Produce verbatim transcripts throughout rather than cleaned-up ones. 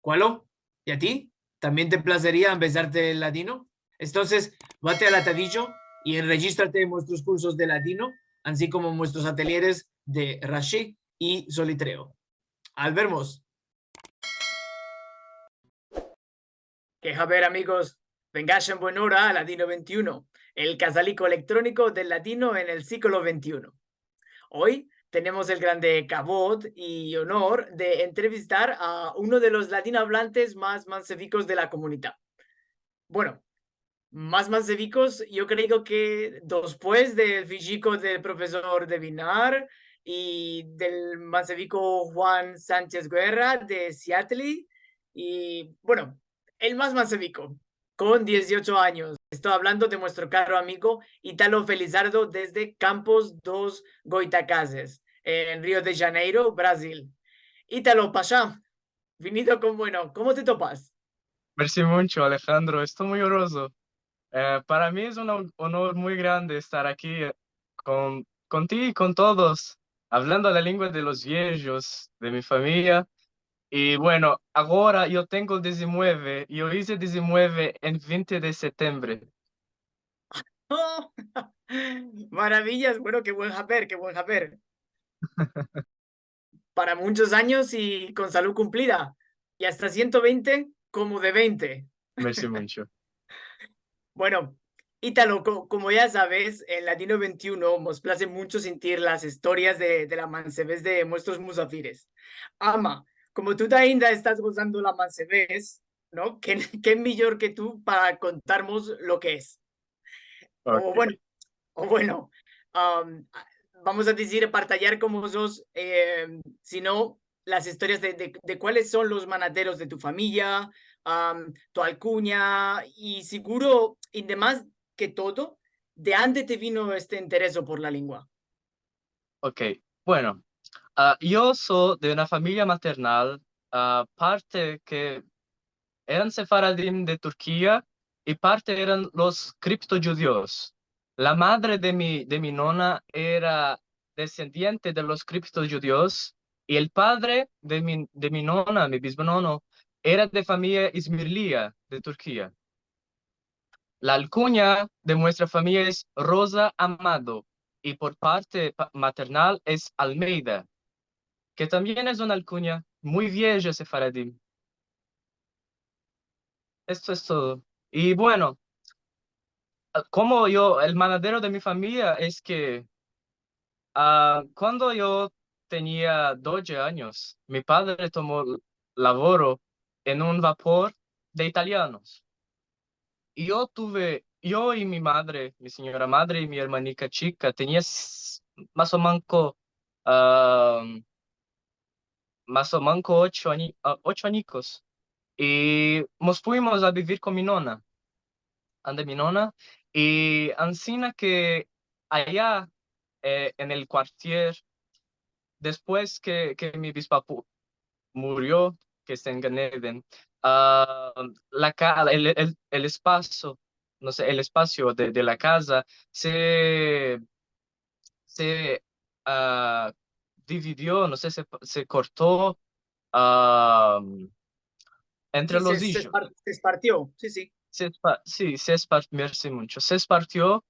Kualo? I a ti? Tambien te plazeria ambezarte el ladino? Entonses, vate al atadijo i enrejistrate en muestros kursos de ladino, ansi komo en muestros atelieres de Rashi i Solitreo. Al vermos! Ke haber, amigos, vengash en buenora a Ladino vente i uno, el kazaliko elektroniko del ladino en el siglo vente i uno. Oy tenemos el grande kavod i onor de entrevistar a uno de los ladinoavlantes mas mansevikos de la komunidad. Bueno, mas mansevikos, yo kreo ke despues del fiziko del profesor de Vinar i del manseviko Juan Sanchez Guerra de Seattle, i, bueno, el mas manseviko, kon dieziocho anyos. Esto avlando de muestro karo amigo Italo Felizardo desde Campos dos Goitacazes, en Rio de Janeiro, Brazil. Italo Pasha, vinido kon bueno, komo te topas? Mersi muncho, Alejandro. Esto muy onrozo. Eh, para mi es un on-, onor muy grande estar aki, eh, kon, kon ti i kon todos, avlando la lengua de los viejos, de mi famiya. I, bueno, agora yo tengo diezinueve, yo ize diezinueve en vente de setembre. Maraviyas, bueno, ke buen haber, ke buen haber. Para munchos anyos i kon salud kumplida. I asta siento vente komo de vente. Mersi muncho. Bueno, Italo, ko-, komo ya saves, en Ladino vente i uno mos plaze muncho sintir las istorias de, de la mansevez de muestros musafires. Ama, komo tu ainda estas gozando la mansevez, no? Ke, ke mijor ke tu para kontarmos lo ke es. O bueno, o bueno, am, vamos a dizir, partajyar kon mozotros, em, sino las istorias de, de, de kuales son los manaderos de tu famiya, am, tu alkunya, i seguro, i demas ke todo, de ande te vino este intereso por la lengua? Ok, bueno, ah, yo so de una famiya maternal, ah, parte ke eran sefaradim de Turkia i parte eran los kripto-djudios. La madre de mi, de mi nona era desendiente de los kripto-djudios i el padre de mi, de mi nona, mi biznono, era de famiya Izmirliya de Turkia. La alkunya de muestra famiya es Roza Amado i por parte pa-, maternal es Almeida, ke tambien es una alkunya muy vieja sefaradim. Esto es todo. I bueno, ah, komo yo, el manadero de mi famiya es ke, ah, kuando yo tenia dodje anyos, mi padre tomo l-, lavoro en un vapor de italianos. I yo tuve, yo i mi madre, mi sinyora madre i mi ermanika chika, tenia s-, mas o manko, ah, mas o manko ocho añi-, ah, ocho añikos. I mos fuimos a bivir kon mi nona, ande mi nona, i ansina ke aya, eh, en el kuartier, despues ke, ke mi bispapu murio, ke esta en Gan Eden, ah, la ka-, el, el, el espasio, no se, el espasio de, de la kaza se, se, ah, dividio, no se, se, se korto, ah, entre los ijos. Si, se, se espar-, se espartio, si, si. Se espa-, si, se espar-, mersi muncho. Se espartio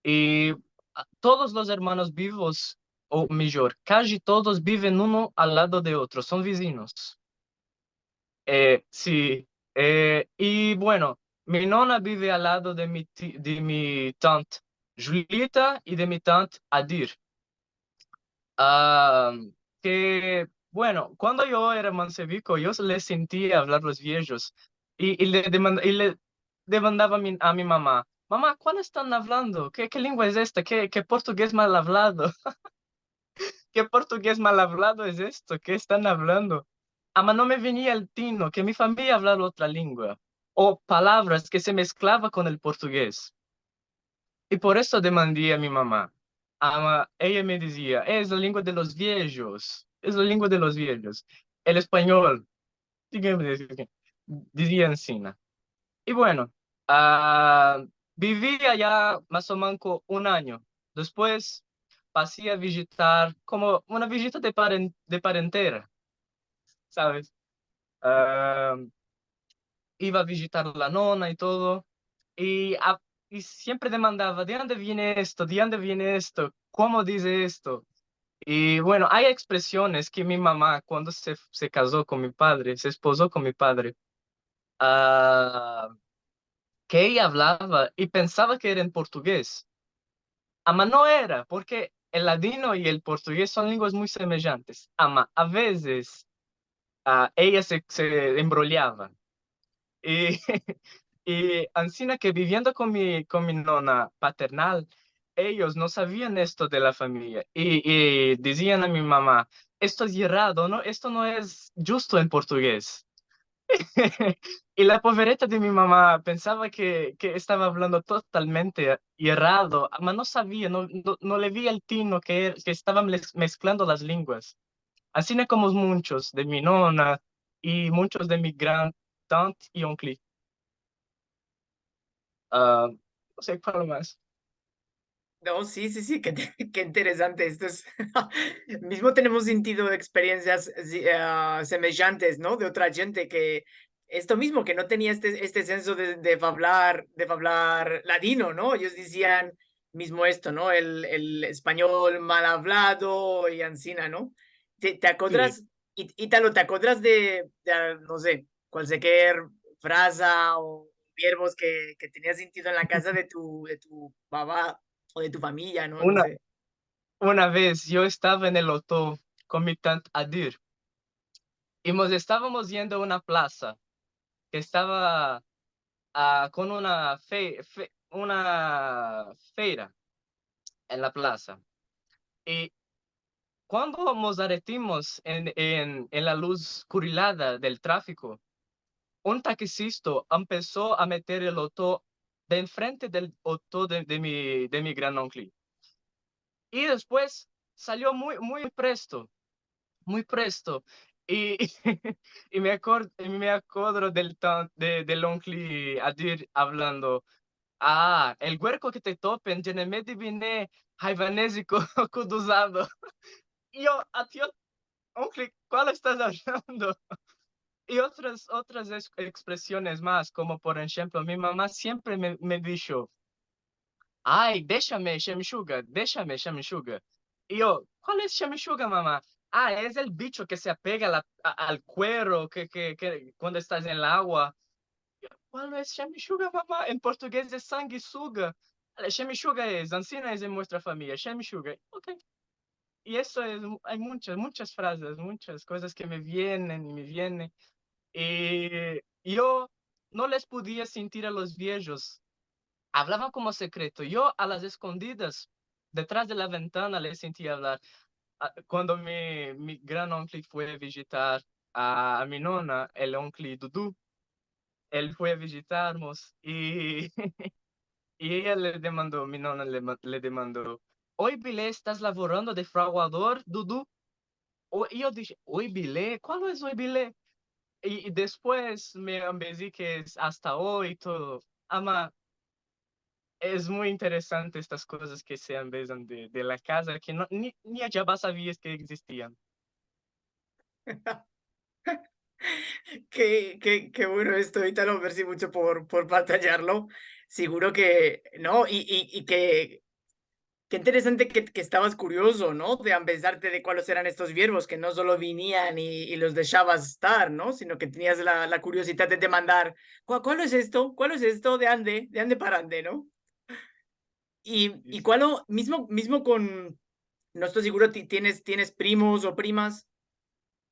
i, ah, todos los ermanos bivos, o mijor, kaji todos biven uno al lado de otro, son vizinos. Eh, si, eh, i bueno, mi nona bive al lado de mi ti-, de mi tant Julita i de mi tant Adir. Ah, ke, bueno, kuando yo era manseviko, yo le sentia avlar los viejos i, i le deman-, i le demandava a mi, a mi mama: "Mama, kual estan avlando? Ke, ke lengua es esta? Ke, ke portuges mal avlado? Ke portuges mal avlado es esto? Ke estan avlando?" Ama no me venia al tino ke mi famiya avlava otra lengua, o palavras ke se mesklava kon el portuges. I por esto demandi a mi mama. Ama eya me dizia: "Es la lengua de los viejos, es la lengua de los viejos, el espanyol", digamos, dizia ansina. I bueno, ah, bivi aya mas o manko un anyo. Despues pasi a vijitar komo una vijita de paren-, de parentera, saves? Ah, iva a vijitar la nona i todo, i, a, i siempre demandava, "De ande viene esto? De ande viene esto? Komo dize esto?" I, bueno, ay ekspresiones ke mi mama, kuando se, se kazo kon mi padre, se espozo kon mi padre, ah, ke eya avlava i pensava ke era en portugues. Ama no era, porke el ladino i el portugues son lenguas muy semejantes. Ama a vezes, ah, eya se, se embrolyava. I, i ansina ke biviendo kon mi, kon mi nona paternal, eyos no savian esto de la famiya. I, i dizian a mi mama, "Esto es yerrado, no? Esto no es djusto en portugues." I la povereta de mi mama pensava ke, ke estava avlando totalmente yerrado, ama no savia, no, no, no le via el tino ke, ke estava mez-, mezklando las lenguas. Ansina komo munchos de mi nona i munchos de mi gran tant i onkli. Ah, no se kual mas. No, si, si, si, ke te-, ke interesante. Esto es, mizmo tenemos sintido eksperensias, si, ah, semejantes, no? De otra djente ke esto mizmo, ke no tenia este, este senso de, de favlar, de favlar ladino, no? Eyos dizian mizmo esto, no? El, el espanyol mal avlado i ansina, no? Te, te akodras, i, i talo, te akodras de, de, no se, kualker fraza o vierbos ke, ke tenias sintido en la kaza de tu, de tu baba o de tu famiya, no? No se. Una, una vez yo estava en el oto kon mi tant Adir. I mos estavamos yendo a una plasa ke estava, ah, kon una fe-, fe-, una feira en la plasa. I kuando mos aretimos en, en, en la luz kurilada del trafiko, un taksista empeso a meter el oto de enfrente del oto de, de mi, de mi gran onkli. I despues salio muy, muy presto, muy presto. I, i me akor-, i me akodro del tan-, de, del onkli Adir avlando, "Ah, el guerko ke te topen, yeneme de bine hayvaneziko kuduzado." I yo, "Atio, onkli, kual estas avlando?" I otras, otras es-, ekspresiones mas, komo por enshemplo, mi mama siempre me, me disho, "Ay, deshame, shemshuga, deshame, shemshuga." I yo, "Kual es shemshuga, mama?" "Ah, es el bicho ke se apega a la, a, al kuero, ke, ke, ke kuando estas en la agua." Yo, "Kual es shemshuga, mama? En portugues es sanguesuga." "Shemshuga es, ansina es en muestra famiya, shemshuga." Ok. I esto es mu-, ay munchas, munchas frazas, munchas kozas ke me vienen i me vienen. I yo no les podia sentir a los viejos. Avlavan komo sekreto. Yo a las eskondidas, detras de la ventana, les sentia avlar. Ah, kuando mi, mi gran onkli fue a vijitar a, a mi nona, el onkli Dudu, el fue a vijitarmos i, i eya le demando, mi nona le ma-, le demando, "Oy bile estas lavorando de fraguador, Dudu?" O, i yo dishe, "Oy bile? Kual es oy bile?" I, i despues me ambezi ke es asta oy i todo. Ama es muy interesante estas kozas ke se ambezan de, de la kaza, ke no, ni, ni ya savias ke egzistian. Ke, ke, ke bueno esto, Italo, mersi muncho por, por partajyarlo. Siguro ke, no, i, i, i ke, ke interesante ke, ke estavas kuriozo, no? De ambezarte de kualos eran estos vierbos, ke no solo vinian i, i los deshavas estar, no? Sino ke tenias la, la kuriozidad de demandar, "Kua-, kualo es esto? Kualo es esto? De ande? De ande para ande?", no? I, i kualo, mizmo, mizmo kon, no esto siguro, ti-, tienes, tienes primos o primas?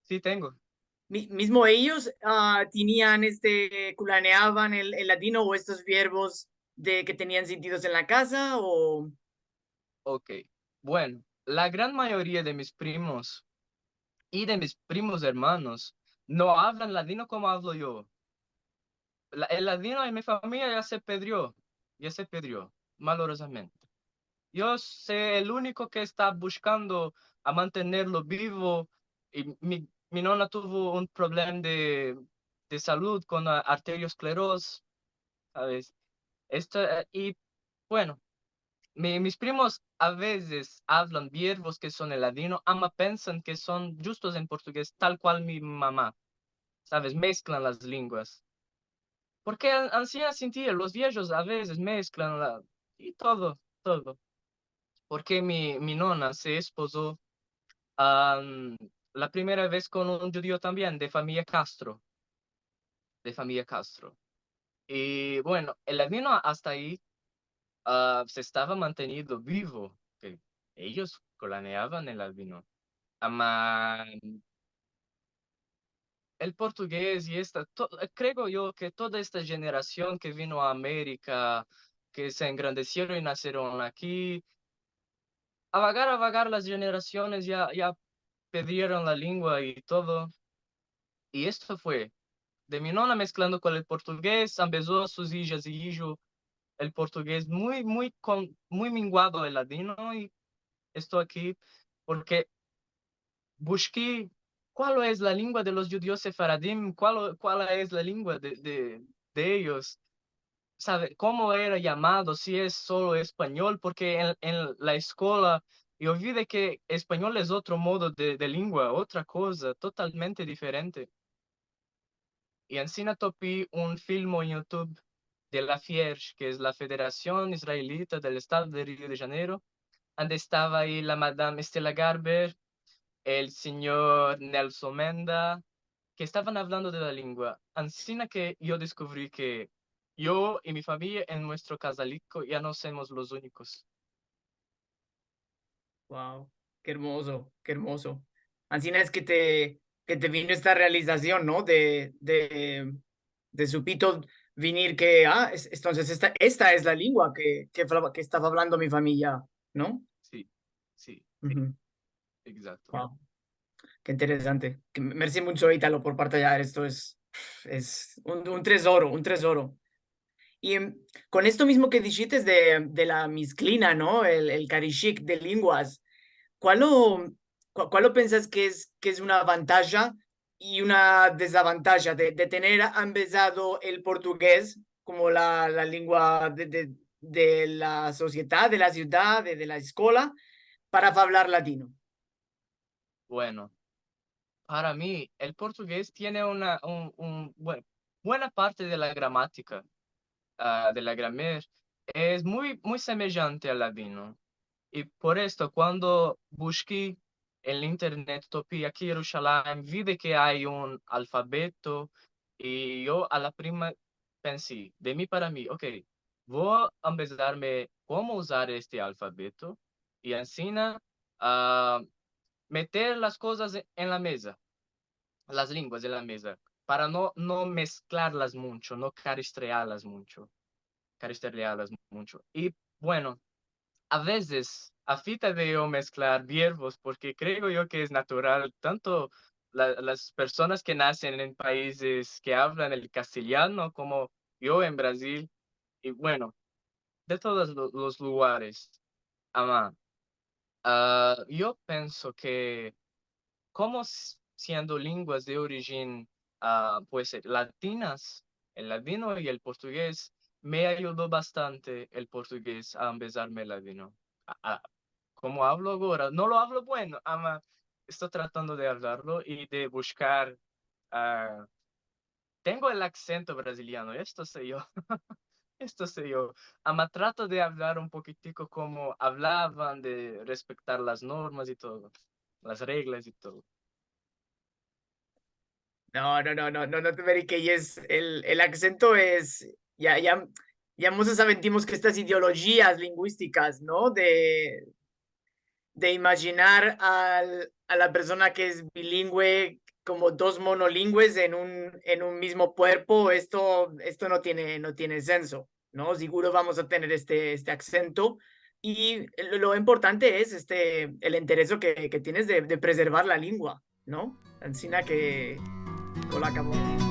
Si, tengo. Mi-, mizmo eyos, ah, tenian este, kulaneavan el, el ladino o estos vierbos de ke tenian sintidos en la kaza o? Ok. Bueno, la gran mayoria de mis primos i de mis primos ermanos no avlan ladino komo avlo yo. La, el ladino en mi famiya ya se pedrio, ya se pedrio, malorozamente. Yo so el uniko ke esta bushkando a mantenerlo bivo, i mi, mi nona tuvo un problema de, de salud kon a-, arterioskleroz, saves? Esto, eh, i, bueno, mi, mis primos a vezes avlan vierbos ke son en ladino, ama pensan ke son djustos en portugues, tal kual mi mama. saves, mesklan las lenguas. Porke an-, ansina sintia, los viejos a vezes mesklan la, i todo, todo. Porke mi, mi nona se espozo, am, la primera vez kon un djudio tambien, de famiya Castro. De famiya Castro. I, bueno, el ladino asta ayi, a, se estava mantenido bivo, ke eyos koloneavan el ladino. Ama el portugues i esta, to-, kreo yo ke toda esta jenerasion ke vino a Amerika, ke se engrandesieron i nasieron aki, a vagar, a vagar las jenerasiones ya, ya pedrieron la lengua i todo. I esto fue de mi nona mesklando kon el portugues, ambezo a sus ijas i ijo el portugues muy, muy kon-, muy minguado el ladino, i esto aki porke bushki kual es la lengua de los djudios sefaradim, kual, kual es la lengua de, de, de eyos, save, komo era yamado, si es solo espanyol, porke en, en la eskola yo vi de ke espanyol es otro modo de, de lengua, otra koza totalmente diferente. I ansina topi un filmo en YouTube de la FIERJ, ke es la Federasion Israelita del Estado de Rio de Janeiro, ande estava ayi la Madame Stella Garber, el sinyor Nelson Menda, ke estavan avlando de la lengua. Ansina ke yo deskuvri ke yo i mi famiya en muestro kazaliko ya no somos los unikos. Wow, ke ermozo, ke ermozo. Ansina es ke te, ke te vino esta realizasion, no? De, de, de supito vinir ke, a, es-, entonses esta, esta es la lengua ke, ke fla-, ke estava avlando mi famiya, no? Si, si, Uhu. Egzakto. Wow. Ke interesante. Ke, mersi muncho, Italo, por partajar. Esto es, es un, un tezoro, un tezoro. I, em, kon esto mizmo ke dishites de, de la misklina, no? El, el karishik de lenguas. Kualo, kua-, kualo pensas ke es, ke es una vantaja i una dezavantaja de, de tener ambezado el portugues komo la, la lengua de, de, de la sosiedad, de la sivdad, de, de la eskola, para favlar ladino? Bueno, para mi, el portugues tiene una, un, un buen-, buena parte de la gramatika, a, de la gramer, es muy, muy semejante al ladino. I por esto, kuando bushki en la internet, topi aki en Yerushalayim, vi de ke ay un alfabeto, i yo a la prima pensi, de mi para mi, okey, vo a ambezarme komo uzar este alfabeto, i ansina, a, meter las kozas en la meza, las lenguas en la meza, para no, no mesklarlas muncho, no karistrealas muncho, karistrealas muncho. I, bueno, a vezes, a fita de yo mesklar biervos, porke kreo yo ke es natural, tanto la, las personas ke nasen en paizes ke avlan el kastelyano komo yo en Brazil, i, bueno, de todos lo-, los lugares. Ama, a, yo penso ke komo s-, siendo lenguas de orijin, a, pues, eh, latinas, el ladino i el portugues, me ayudo bastante el portugues a ambezarme el ladino. A, a, komo avlo agora, no lo avlo bueno, ama esto tratando de avlarlo i de bushkar, a, tengo el aksento braziliano, esto se yo. Esto se yo. Ama trato de avlar un pokitiko komo avlavan, de respektar las normas i todo, las reglas i todo. No, no, no, no, no, no te verikeyi, es, el, el aksento es, ya, ya, ya mozos aventimos ke estas ideolojias linguistikas, no? De, de imajinar al, a la persona ke es bilingüe komo dos monolingües en un, en un mizmo kuerpo, esto, esto no tiene, no tiene senso, no? Siguro vamos a tener este, este aksento, i lo, lo importante es este, el intereso ke, ke tienes de, de prezervar la lengua, no? Ansina ke, kola kamo.